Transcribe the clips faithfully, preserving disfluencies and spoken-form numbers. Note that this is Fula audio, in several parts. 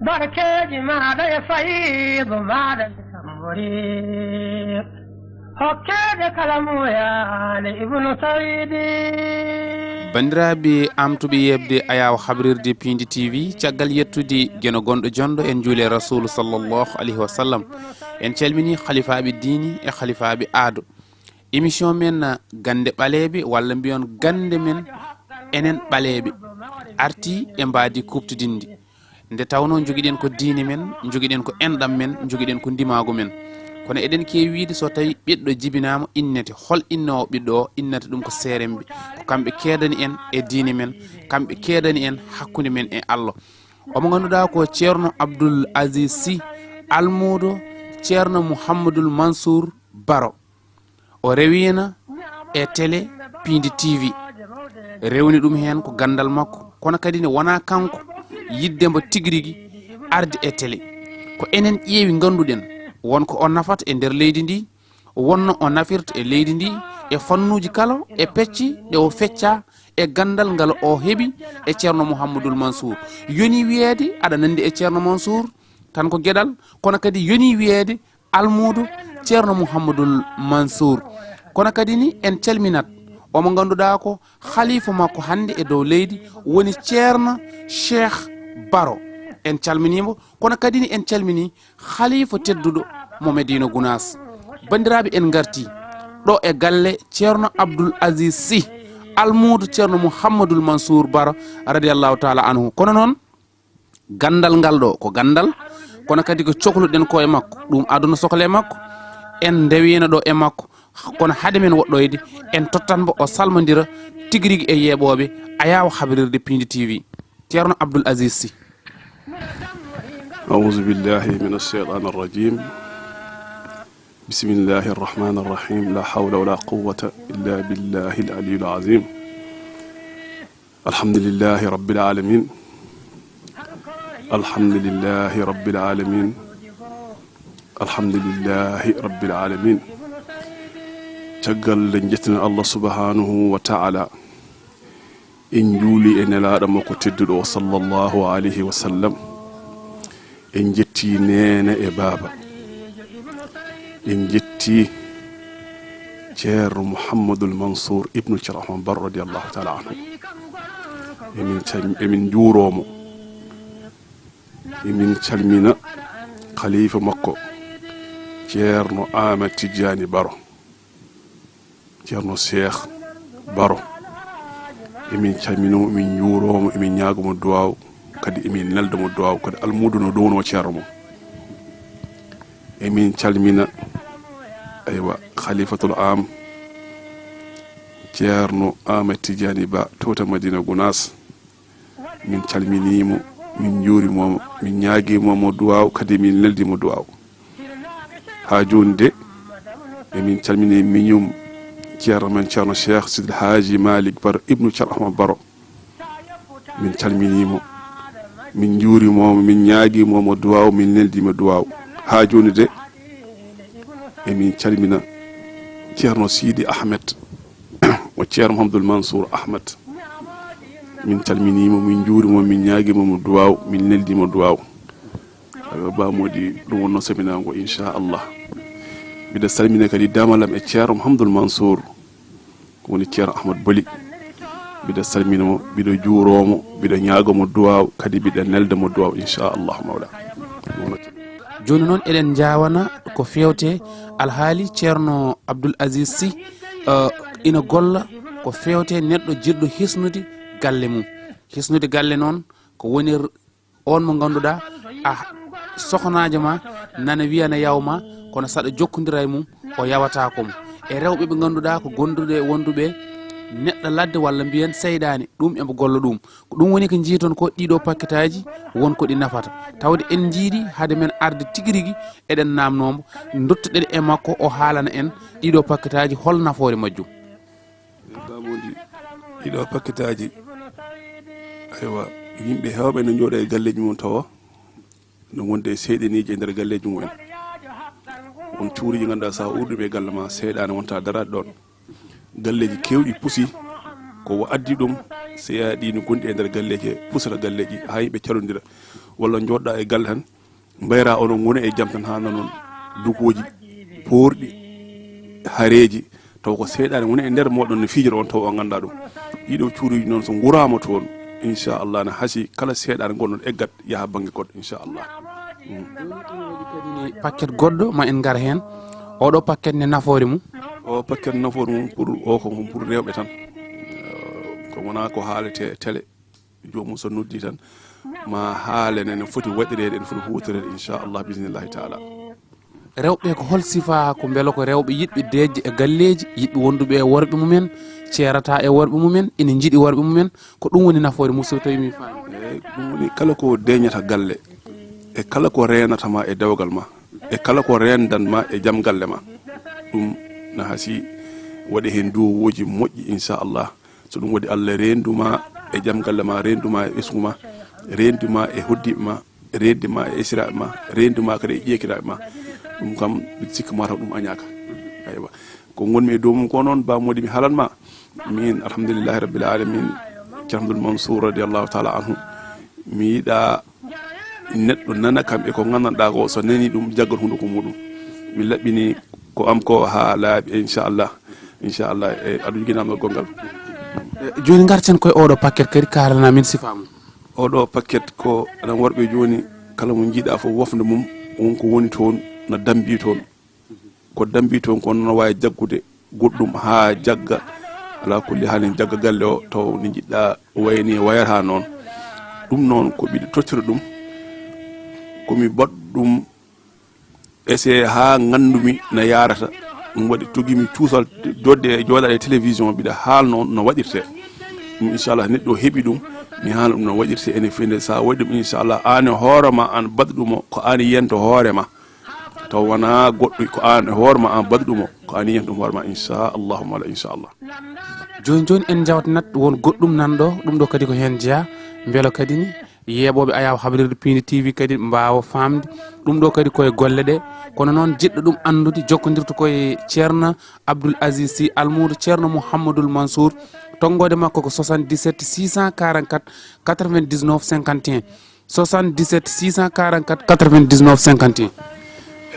Barkeeji maaɗa e fayiidu maaɗa mi tamborii. Hokkeede kala muuyaani Ibnu Sawidi. Banndiraaɓe amtuɓe yeɓde ayaawo habrirde Piindi T V, caggal yettude Geno gonɗo jonɗo, en njuuli e Rasuulu sallallahu alayhi wa sallam. En calminii halifaaɓe diine e halifaaɓe aado. Émission men, Gannde Ɓaleeɓe, walla mbiyon gannde men enen Ɓaleeɓe, artii e mbaadi kuuɓtodinndi. Nde tawnoo njogiɗen ko diine men, njogiɗen ko enɗam men, njogiɗen ko ndimaagu men. Kono eɗen keewi wiyde so tawii ɓiɗɗo jibinaama, innete. Hol innoowo ɓiɗɗo o? Innata ɗum ko seeremɓe. Ko kamɓe keedani en e diine men, kamɓe keedani en hakkunde men e Allah. Omo ngannduɗaa ko Ceerno Abdul Aziz Sy, almuudo Ceerno Mouhamadoul Mansour Baro. O rewiino e télé Piindi T V. Rewni ɗum heen ko ganndal makko, kono kadi ne wonaa kanko yiɗde mbo tigi rigi arde e télé. Ko enen ƴeewi, ngannduɗen won ko o nafata e nder leydi ndi, wonno o nafirta e leydi ndi, e fannuuji kala, e pecce ɗe o feccaa, e ganndal ngal o heɓi e Ceerno Mouhamadoul Mansour. Yonii wiyeede aɗa nanndi e Ceerno Mansour tan ko geɗal, kono kadi yonii wiyeede almuudo Ceerno Mouhamadoul Mansour. Kono kadi ni en calminat omo ngannduɗaa ko halifa makko hannde e dow leydi, woni Ceerno Cheikh Baro. En calminii mo, kono kadi ni en calminii halifa tedduɗo mo Medina Gounass. Banndiraaɓe, en ngartii ɗo e galle Ceerno Abdul Aziz Sy, almuudo Ceerno Mouhamadoul Mansour Baro, radiyallahu taala anhu. Kono noon, ganndal ngal ɗo ko ganndal, kono kadi ko cokluɗen ko e makko, ɗum aduna sokle makko. En ndewino ɗo e makko, kono hade men woɗɗoyde, en tottan mbo o salmondira tigi rigi e yeeɓooɓe ayaawo habrirde Piindi T V. Ceerno Abdul Aziz Sy. أعوذ بالله من الشيطان الرجيم. بسم الله الرحمن الرحيم. لا حول ولا قوة إلا بالله العلي العظيم. الحمد لله رب العالمين. الحمد لله رب العالمين. الحمد لله رب العالمين. Caggal nde njettinen Allah subhanahu wa ta'ala, en njuuli e Nelaaɗo makko tedduɗo o, sallallahu alayhi wa sallam. En njettii neene e baaba. En njettii Ceerno Mouhamadoul Mansour ibnu Ceerno Ahmad Baro, radiyallahu taala anhu. Emin cal-, emin njuuroo mo. Emin calmina khalifa makko, Ceerno Ahmed Tidiane Baro. Ceerno Cheikh Baro. Emin calminoo mo, emin njuuroo mo, emin ñaagoo mo duwaaw, kadi emin nelda mo duwaaw, kadi almuudo no duwnoo ceerno mum. Emin calmina, aywa, khalifatul am, Ceerno Ahmed Tidiane Ba, to Madina Gounass. Min calminii mo, min njuuriima mo, min ñaagiima mo duwaaw, kadi min neldii mo duwaaw. Haa jooni de, emin calmini miñum ceerno men, Ceerno Cheikh Sidil Haaji Malick Baro ibnu Ceerno Ahmad Baro. Min calminii mo, min njuuriima mo, min ñaagiima mo duwaaw, min neldii mo duwaaw. Haa jooni de, emin calmina Ceerno Sidi Ahmed, o Ceerno Mouhamadoul Mansour Ahmed. Min calminii mo, min njuuriima mo, min ñaagiima mo duwaaw, min neldii mo duwaaw. Ayo, Ba Mody, ɗum wonnoo seminaango, inchallah. Mbiɗa salmina kadi damalam e Ceerno Mouhamadoul Mansour, ko woni Ceerno Ahmad Boli. Mbiɗa salmina mo, mbiɗa juuroo mo, mbiɗa ñaagoo mo duwaaw, kadi mbiɗa nelda mo duwaaw, inchallah mawla. Jooni noon eɗen njaawana ko feewte alhaali Ceerno Abdoul Aziz Sy, eh, ina golla ko feewte neɗɗo jiɗɗo hisnude galle mum. Hisnude galle noon ko woni on mo ngannduɗaa, a sohnaajo ma nana wiyana yaw ma, kono saɗa jokkondira e mum, o yawataako mo. E rewɓe ɓe ngannduɗaa ko gonduɓe, wonduɓe neɗɗo ladde walla mbiyen seyɗaane, ɗum eɓe golla ɗum. Ko ɗum woni ko njiiton ko ɗiɗo pakketaaji won ko ɗi nafata. Tawde en njiiɗi hade men arde tigi rigi, eɗen naamnoo mo, ndottoɗen e makko, o haalana en ɗiɗo pakketaaji hol nafoore majjum. Ba Mody, ɗiɗo pakketaaji, aywa, yimɓe heewɓe no njooɗa e galleeji mum tawa no wonde e seyɗeneeji e nder galleeji mumen. Won cuuɗiiji ngannduɗaa so a uurɗiima e galle ma, seyɗaane wonta daraade ɗoon. Galleeji keewɗi pusi, ko o addi ɗum, seeɗa ɗi no gonɗi e nder galleeji, pusata galleeji, haa yimɓe calondira. Walla njooɗɗa e galle tan, mbayra onon ngoni e jam tan, haa nanon dukooji poorɗi, hareeji, taw ko seyɗaane woni e nder mooɗon no fiijoro on, taw on nganndaa ɗum. Ɗiɗo cuuɗiiji noon so nguraama toon, inchallah, na hasi kala seyɗaane gonɗon eggat, yaha bannge goɗɗo, inchallah. Mm. Kadi paquet goɗɗo ma en ngar heen. Oɗo paquet ne nafoore mum? O paquet nafoore mum pour o ko pour rewɓe tan. Eh, ko wona ko haalete télé. Joomum so noddi tan, ma haalane no foti waɗireede, ene foti huutoreede, inchallah, bismillahi taala. Rewɓe ko hol sifa? Ko mbela ko rewɓe yiɗɓe deeƴde e galleeji, yiɗɓe wonduɓe e worɓe mumen, ceerata e worɓe mumen, ina njiɗi worɓe mumen? Ko ɗum woni nafoore mum, so tawi mi faami. Eeyi, ɗum woni kala ko deeñata galle, e kala ko reenata ma e dewgal ma, e kala ko reendan ma e jam galle ma, ɗum na hasi waɗe heen duwowooji moƴƴi, inchallah. So ɗum waɗi, Allah reendu ma e jam galle ma, reendu ma e ɓesngu ma, reendu ma e hoddiiɓe ma, reendu ma e esiraaɓe ma, reendu ma kadi e ƴeekiraaɓe ma. Ɗum kam, mbiɗa sikki ma taw ɗum añaaka. Aywa. Ko ngonmi e dow mum ko noon, Ba Mody, mi haalan ma. Min, alhamdulillahi rabbil alamin, Ceerno Abdoul Mansour radiallahu taala anhu, mi yiɗa neɗɗo nana kam e ko nganndanɗaa ko, so nani ɗum, jaggat hunnduko muɗum. Mi laɓɓini ko am ko haa laaɓi, inchallah. Inchallah, e aɗa jogii naamnal goɗngal. Jooni ngarten koye oɗo paquet kadi, kaalana min sifa mum. Oɗo paquet ko enen worɓe jooni, kala mo njiiɗa fof wofnde mum, won ko woni toon, no dambi toon. Ko dambi toon ko, no waawi jaggude goɗɗum haa jagga, ala kulli haalin, jagga galle o taw ni njiɗɗa wayni wayata noon. Ɗum noon ko mbiɗa tottira ɗum, ko mi baɗ ɗum essayé haa nganndumi no yaarata. Ɗum waɗi tugimi cuusal, jodde e jooɗaade e télévision, mbiɗa haalno no waɗirte ɗum. Inchallah, neɗɗo heɓi ɗum, mi haalna ɗum no waɗirte ene fende. So a waɗi ɗum, inchallah, aan e hoore ma, aan baɗ ɗum o, ko aan yiyanta hoore ma. Taw wonaa goɗɗo, ko aan e hoore ma aan baɗ ɗum o, ko aan yiyanta ɗum hoore ma, inchallahu taala, inchallah. Jooni jooni en njawtinat won goɗɗum nan ɗo, ɗum ɗo kadi ko heen jeyaa, mbela kadi ni yeeɓooɓe Ayaawo Habrirde Piindi T V kadi mbaawa faamde. Ɗum ɗo kadi koye golle ɗe, kono noon jiɗɗo ɗum anndude jokkondirta koye Ceerno Abdoul Aziz Sy, almuudo Ceerno Mouhamadoul Mansour. Tonngoode makko ko soixante-dix-sept six cent quarante-quatre quatre-vingt-dix-neuf cinquante et un. Soixante-dix-sept six cent quarante-quatre quatre-vingt-dix-neuf cinquante et un.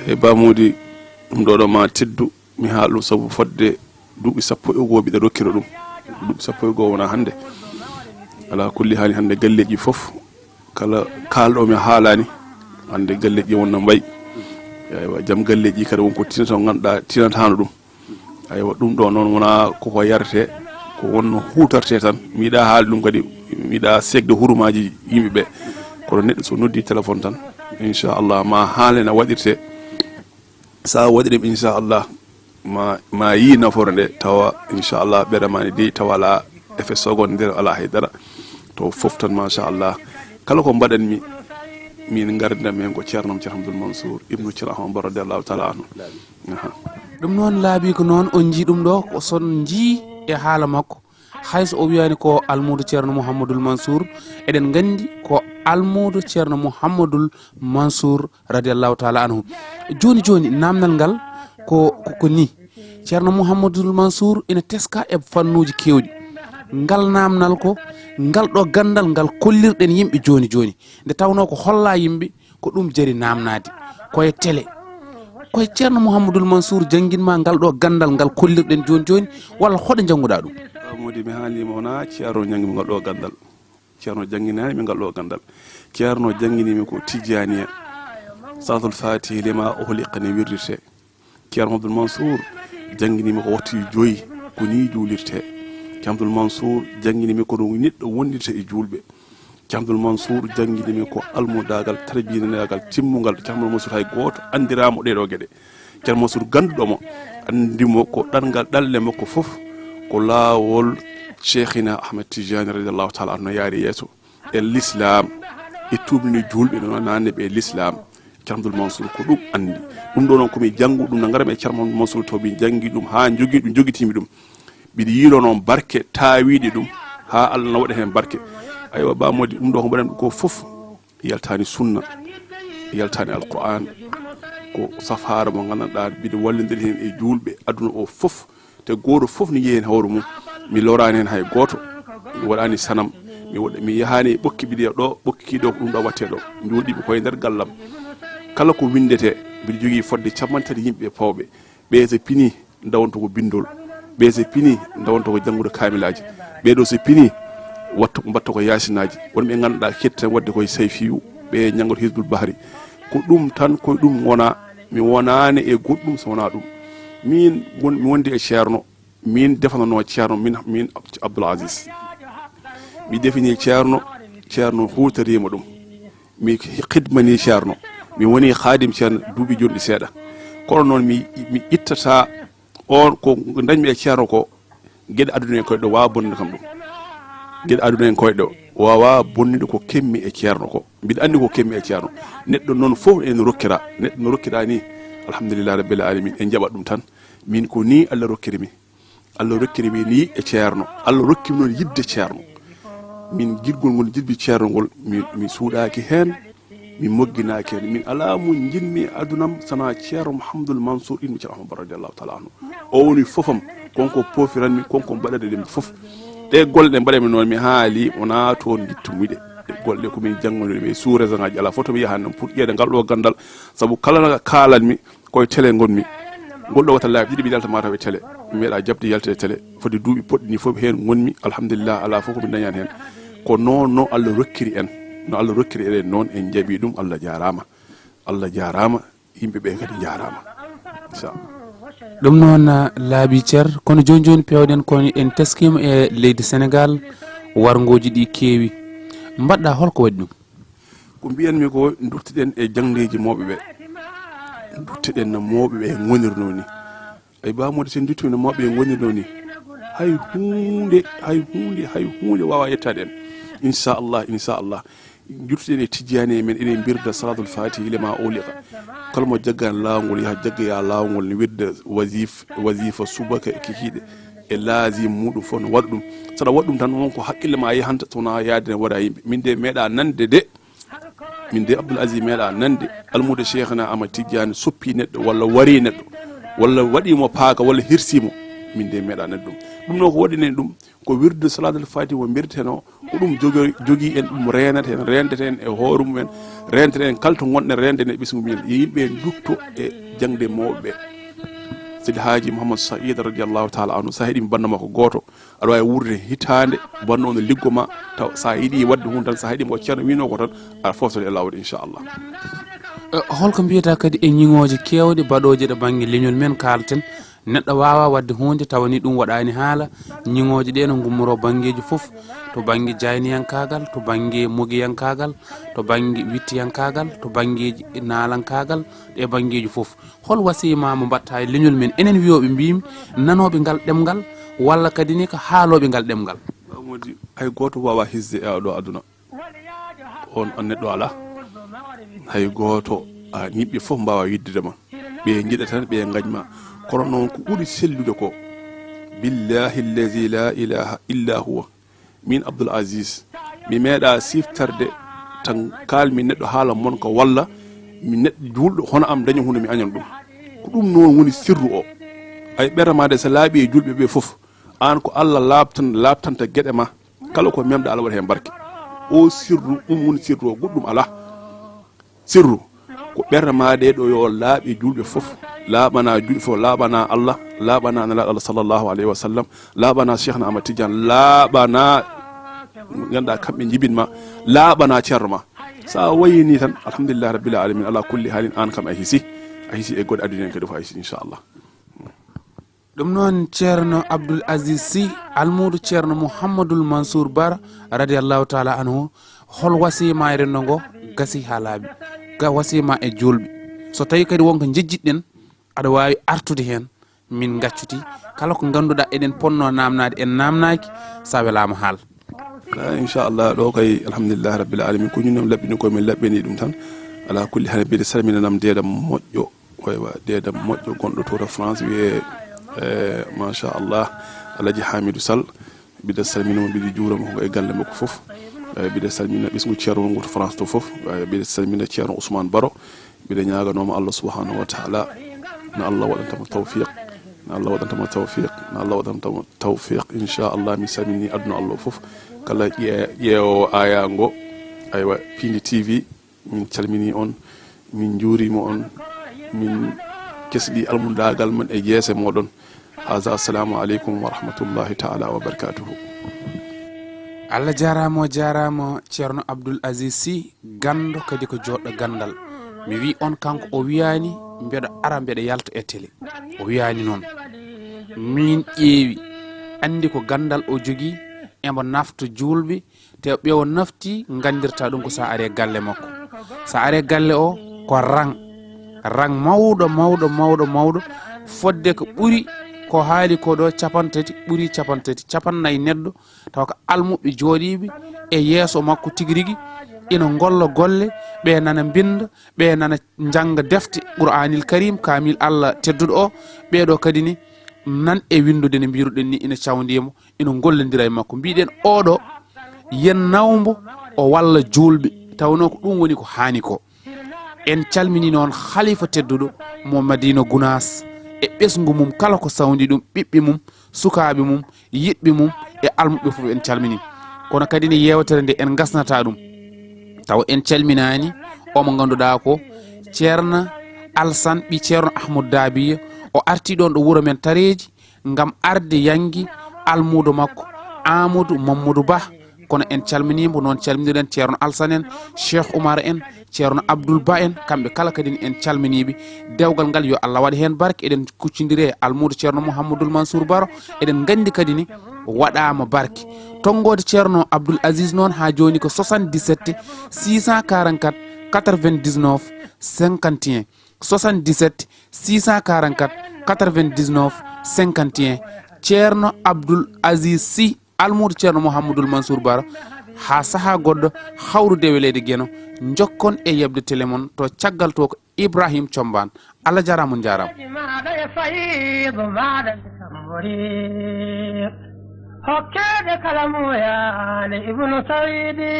Eeyi, Ba Mody, ɗum ɗo ɗo ma teddu, mi haala ɗum sabu fodde duuɓi sappo e goo mbiɗa rokkira ɗum. Duuɓi sappo e goo wonaa hannde. Ala kulli haali, hannde galleeji fof, kala kaalɗo mi haalaani, hannde galleeji won no mbayi. Eywa, jam galleeji kadi won ko tinata, ngannduɗaa tinataano ɗum. Aywa, ɗum ɗo noon wonaa koko yarete, ko wonno huutorte tan. Mi yiɗa haalde ɗum kadi, mi yiɗa seekde hurumaaji yimɓe ɓe. Kono neɗɗo so noddi téléphone tan, inchallah, ma haalne no waɗirte. So a waɗi ɗum, inchallah, ma, ma yii nafoore nde, tawa, inchallah, ɓeɗa ma ne dey, tawa alaa effet secondaire, alaa hay dara. To fof tan, machallah. Kala ko mbaɗanmi, min ngardinam heen ko ceerno am, Ceerno Abdoul Mansour ibnu Ceerno Ahmad Baro, radiallahu taala anhu. Aha. Ɗum noon laabi ko noon on njii ɗum ɗo, ko son njii e haala makko. Hay so o wiyaani ko almuudo Ceerno Mouhamadoul Mansour, eɗen nganndi ko almuudo Ceerno Mouhamadoul Mansour, radiallahu taala anhu. Jooni jooni, naamnal ngal ko, ko, ko ni. Ceerno Mouhamadoul Mansour ina teska e fannuuji keewɗi. Ngal naamnal ko ngal ɗo ganndal ngal kollirɗen yimɓe jooni jooni. Nde tawnoo ko hollaa yimɓe, ko ɗum jari naamnaade. Ko e télé. Ko e Ceerno Mouhamadoul Mansour jannginma ngal ɗo ganndal ngal kollirɗen jooni jooni, walla hoɗo njannguɗaa ɗum? Ba Mody, mi haalniima, wonaa Ceerno jannginmi ngal ɗo ganndal. Ceerno jannginaani mi ngal ɗo ganndal. Ceerno jannginiimi ko Tijjaaniya. Salaatul Faatihi lima ughliqa ni wirdirte. Ceerno Abdoul Mansour jannginiimi ko waxtu joyi, ko nii juulirte. Ceerno Abdoul Mansour jannginiimi ko no neɗɗo wondirta e juulɓe. Ceerno Abdoul Mansour jannginiimi ko almudaagal, tarbiyinaagal timmungal. Ceerno Abdoul Mansour hay gooto anndiraamo ɗee ɗoo geɗe. Ceerno Mansour gannduɗo mo, anndi mo ko ɗanngal ɗalle makko fof ko laawol Cheikhina Ahmed Tijani radiallahu taala anhu no yaari yeeso e l'islam, e tuubninde juulɓe no naanne ɓe l'islam. Ceerno Abdoul Mansour ko ɗum anndi. Ɗum ɗo noon ko mi janngu ɗum, no ngaram e Ceerno Mansour taw min janngi ɗum haa njogi ɗum, jogitimi ɗum. Mbiɗa yiilo noon barke taawiiɗe ɗum haa Allah na waɗa heen barke. Aywa, Ba Mody, ɗum ɗo ko mbaɗen ɗum ko fof yaltaani sunna, yaltaani Alquran, ko safaara mo nganndanɗaa mbiɗa wallondiri heen e juulɓe aduna o fof, te gooto fof ne yiya heen hoore mum, mi loraani heen hay gooto. Mi waɗaani sanam, mi waɗa, mi yahaani e ɓokki mbiɗa ɗo, ɓokki kii ɗo, ko ɗum ɗo waɗtee ɗo. Njooɗiiɓe koye nder gallam. Kala ko winndetee, mbiɗa jogii fodde capanɗe tati yimɓe pewɓe. Ɓee so pinii, ndawonto ko binndol. Ɓee so pinii, ndawonto ko janngude kaamilaaji. Ɓee ɗo so pinii, watto, mbaɗto ko yaasinaaji. Won ɓe ngannduɗaa ketti tan waɗde koye sayfiyu, ɓe njanngoto Hisbul Bahri. Ko ɗum tan, ko ɗum wona, mi wonaani e goɗɗum so wonaa ɗum. Min won, mi wondi e Ceerno, min defananoo Ceerno, min, min Abdoul Aziz. Mi defini Ceerno, Ceerno huutoriima ɗum. Mi khidmani Ceerno, mi woni khaadim Ceerno duuɓi jonɗi seeɗa. Kono noon mi, mi ittata on ko dañmi e Ceerno ko geɗe aduna en koye ɗo waawa bonnude kam ɗum. Geɗe aduna en koye ɗo waawa bonnude ko kemmi e Ceerno ko. Mbiɗa anndi ko kemmi e Ceerno. Neɗɗo noon fof ene rokkira. Neɗɗo no rokkira ni, alhamdulillah rabbil alamin, en njaɓat ɗum tan. Min ko ni Allah rokkiri mi. Allah rokkiri mi ni e Ceerno. Allah rokki mi noon yiɗde Ceerno. Min giɗgol ngol jiɗmi Ceerno ngol, mi, mi suuɗaaki heen, mi mogginaaki heen. Min alaa mo njiɗmi e adunam, sanaa Ceerno Mouhamadoul Mansour ibn Ceerno Ahmad Baro radiyallahu taala anhu. O woni fofam, konko poofiranmi, konko mbaɗanmi ɗum fof. Ɗe golle ɗe mbaɗanmi noon, mi haali, wonaa toon ngittu mi ɗe. Ɗe golle ko min janngondiɗe ɓe sous-région ngaaji, alaa fof to mi yahan noon pour ƴeewde ngal ɗo ganndal. Sabu kala kaalanmi, koye télé ngonmi. Ngol ɗo wata laabi ɗiɗi mi yalta mataw e télé. Mi meeɗa jaɓde yaltude e télé. Fodde duuɓi poɗɗi ni fof heen ngonmi. Alhamdulillah, alaa fof ko mi dañaani heen. Ko noon no Allah rokkiri en. No Allah rokkiri eɗen noon, en njaɓi ɗum. Allah jaaraama. Allah jaaraama. Yimɓe ɓe kadi njaaraama. Inchallah. Ɗum noon, ah, laabi Ceer, kono jooni jooni pewɗen ko en teskiima e leydi Senegaal, warngooji ɗi keewi. Mbaɗɗa, holko waɗi ɗum? Ko mbiyanmi ko, duttoɗen e jaŋdeeji mawɓe ɓe. Duttoɗen no mawɓe ɓe ngonirnoo ni. Ay, Ba Mody, so en duttiima no mawɓe ɓe ngonirnoo ni, hay huunde, hay huunde, hay huunde waawaa yettaade en. Inchallah, inchallah. Duttoɗen e tijjaani e men, eɗen mbirda Salatul Fatihi lima ughliqa. Kala mo jaggaani laawol ngol, yaha jaggoya laawol ngol, ne wirda wasiif-, wasifa subaka e kikiiɗe. E laazim muɗum fof no waɗa ɗum. Saɗa waɗa ɗum tan, won ko haqqille ma yahanta, so wonaa yaade ne waɗa yimɓe. Min de meeɗa nande de, min de Abdoul Aziz meeɗa nande almuudo Cheikhna Ahmad Tidiane soppi neɗɗo, walla wari neɗɗo, walla waɗi mo paaka, walla hirsi mo. Min de meeɗa nande ɗum. Ɗum noon ko waɗi nen ɗum, ko wirde Salatul Fatihi mo mbirteno, ko ɗum jogo-, jogii en, ɗum reenata en, reendata en e hoore mum en, reendata en kala to ngonɗen, reendata en e ɓesngu mum en. Yo yimɓe ndutto e jaŋde mawɓe ɓe. Seydi Haaji Mouhammad Saïd radiyallahu taala anhu, so a heɗiima bannda makko gooto, aɗa waawi wuurde hitaande, bannda o no liggo ma, taw so a yiɗi waɗde huunde tan, so a heɗiima ko Ceerno wiynoo ko tan, aɗa fawta e laawol, inchallah. Eh, holko mbiyata kadi e ñiŋooje keewɗe baɗooje ɗo bannge leñol men kaalten? Neɗɗo waawaa waɗde huunde tawa ni ɗum waɗaani haala. Ñiŋooje ɗe no ngummoroo banngeeji fof, to bannge jaayniyankaagal, to bannge mogiyankaagal, to bannge wittiyankaagal, to banngeeji naalankaagal, ɗe banngeeji fof. Hol wasiya ma mo mbaɗta e leñol men, enen wiyooɓe mbimi nanooɓe ngal ɗemngal, walla kadi ni ko haalooɓe ngal ɗemngal? Ba Mody, hay gooto waawaa hisde e oo ɗo aduna. On, on neɗɗo alaa. Hay gooto, a, yimɓe fof mbaawaa yiddude ma. Ɓe njiɗa tan, ɓe ngañ ma. Kono noon ko ɓuri sellude ko, billahi allazi la ilaha illa huwa, min Abdoul Aziz, mi meeɗa siftorde tan kaalmi neɗɗo haala mon ko walla mi neɗɗo juulɗo hono am daña huunde mi añan ɗum. Ko ɗum noon woni sirru o. Ay ɓerre ma de so laaɓi e juulɓe ɓe fof, aan ko Allah laaɓtan-, laaɓtanta geɗe ma. Kala ko memɗa, Allah waɗa heen barke. O sirru, ɗum woni sirru o, goɗɗum alaa. Sirru ko ɓerre ma ɗe ɗo yo laaɓe juulɓe fof, laaɓana juulɓe fof, laaɓana Allah, laaɓana Nelaaɗo Allah sallallahu alayhi wa sallam, laaɓana Cheikhna Ahmad Tidiane, laaɓana ngannduɗaa kamɓe njibin ma, laaɓana ceerno ma. So a wayi ni tan, alhamdulillahi rabbil alamin, ala kulli haalin, aan kam a hisi, a hisi e goɗɗe aduna en kadi fof a hisi, inchallah. Ɗum noon, Ceerno Abdoul Aziz Sy, almuudo Ceerno Mouhamadoul Mansour Bara, radiyallahu taala anhu, hol wasiya ma e renndo ngo gasi haa laaɓi, ga wasiya ma e juulɓe? So tawi kadi wonko njejjitɗen, aɗa waawi artude heen, min ngaccuti. Kala ko ngannduɗaa eɗen ponno naamnaade, en naamnaaki, so a welaama haal. Ah, inchallah, ɗo kay, alhamdulillahi rabbil alamin, ko ñun en laɓɓini koye men, laɓɓini ɗum tan. Ala kulli hal, mbiɗa salmina nam deedam moƴƴo. Eywa, deedam moƴƴo gonɗo to, to France, wiyee, eh, machallah, Alhaji Hamidou Sall. Mbiɗa salmina mo, mbiɗa juura mo ko e galle makko fof. Eh, mbiɗa salmina ɓesngu ceerno wongo to France to fof. Eh, mbiɗa salmina Ceerno Ousmane Baro. Mbiɗa ñaaganoo mo Allah subhanahu wa taala, no Allah waɗanta mo tawfiq. No Allah waɗanta mo tawfiq, no Allah waɗanta mo tawfiq, inchallah. Min salmini aduna Allah fof, kala ƴe- ƴeewowo aya ngo. Aywa, Pindi T V, min calmini on, min njuurima on, min kesɗi almundagal mon e jeese moɗon. Aza, assalamu aleykum wa rahmatullahi taala wa barakatuhu. Allah jarama, o jarama, Ceerno Abdoul Aziz Sy, gando kadi ko joɗɗo gandal. Mi wi on, kanko o wiyani mbeɗa ara mbeɗa yalta e télé. O wiyani noon. Min ƴeewi, andi ko gandal o jogi, emo nafta julɓe, te ɓe o nafti gandirta ɗum ko sa are galle makko. Sa are galle o, ko rang. Rang mawɗo, mawɗo, mawɗo, mawɗo. Fodde ko ɓuri ko haali ko ɗo capantati, ɓuri capantati, capannayyi neɗɗo, tawa ko almuɓɓe jooɗiiɓe e yeeso makko tigi rigi, ina ngolla golle, ɓe nana mbinda, ɓe nana njannga defte Qur'aanil Karim, kaamil Allah tedduɗo o. Ɓeeɗo kadi ni nan e winndude, no mbiruɗen ni, ina cawndii mo, ina ngollondira e makko. Mbiɗen oɗo, yen nawmbo o walla juulɓe, tawnoo ko ɗum woni ko haani ko. En calmini noon halifa tedduɗo mo Madina Gunaas e ɓesngu mum kala ko sawndi ɗum, ɓiɓɓe mum, sukaaɓe mum, yiɗɓe mum e almuɓɓe fof en calmini. Kono kadi ne yewtere nde en gasnata ɗum, tawa en calminaani omo ngannduɗaa ko Ceerno Alsan ɓi Ceerno Ahmadu Daabiya. O arti ɗoon ɗo wuro men Tareeji ngam arde yangi almuudo makko Amadou Mamadou Ba. Kono en calminiimo, noon calminiɗen Ceerno Alsan en, Cheikh Oumar en, Ceerno Abdoul Ba en, kamɓe kala kadi en calminiiɓe. Dewgal ngal yo Allah waɗ heen barke. Eɗen kuccondiri e almuudo Ceerno Mouhamadoul Mansour Baro. Eɗen nganndi kadi ni waɗaama barke. Tonngoode Ceerno Abdoul Aziz noon haa jooni ko soixante-dix-sept six cent quarante-quatre quatre-vingt-dix-neuf cinquante et un. Soixante-dix-sept six cent quarante-quatre quatre-vingt-dix-neuf cinquante et un. Ceerno Abdoul Aziz Sy, almuudo Ceerno Mouhamadoul Mansour Baro, haa sahaa goɗɗo, hawru dewe leydi Geno, njokkon e yeɓde télé mon to caggal to ko Ibrahim Thiombane. Allah jarama, on jarama. Maɗa e fayidu maɗa e tambori. Hokkede kala mo yani Ibnu Sawidi.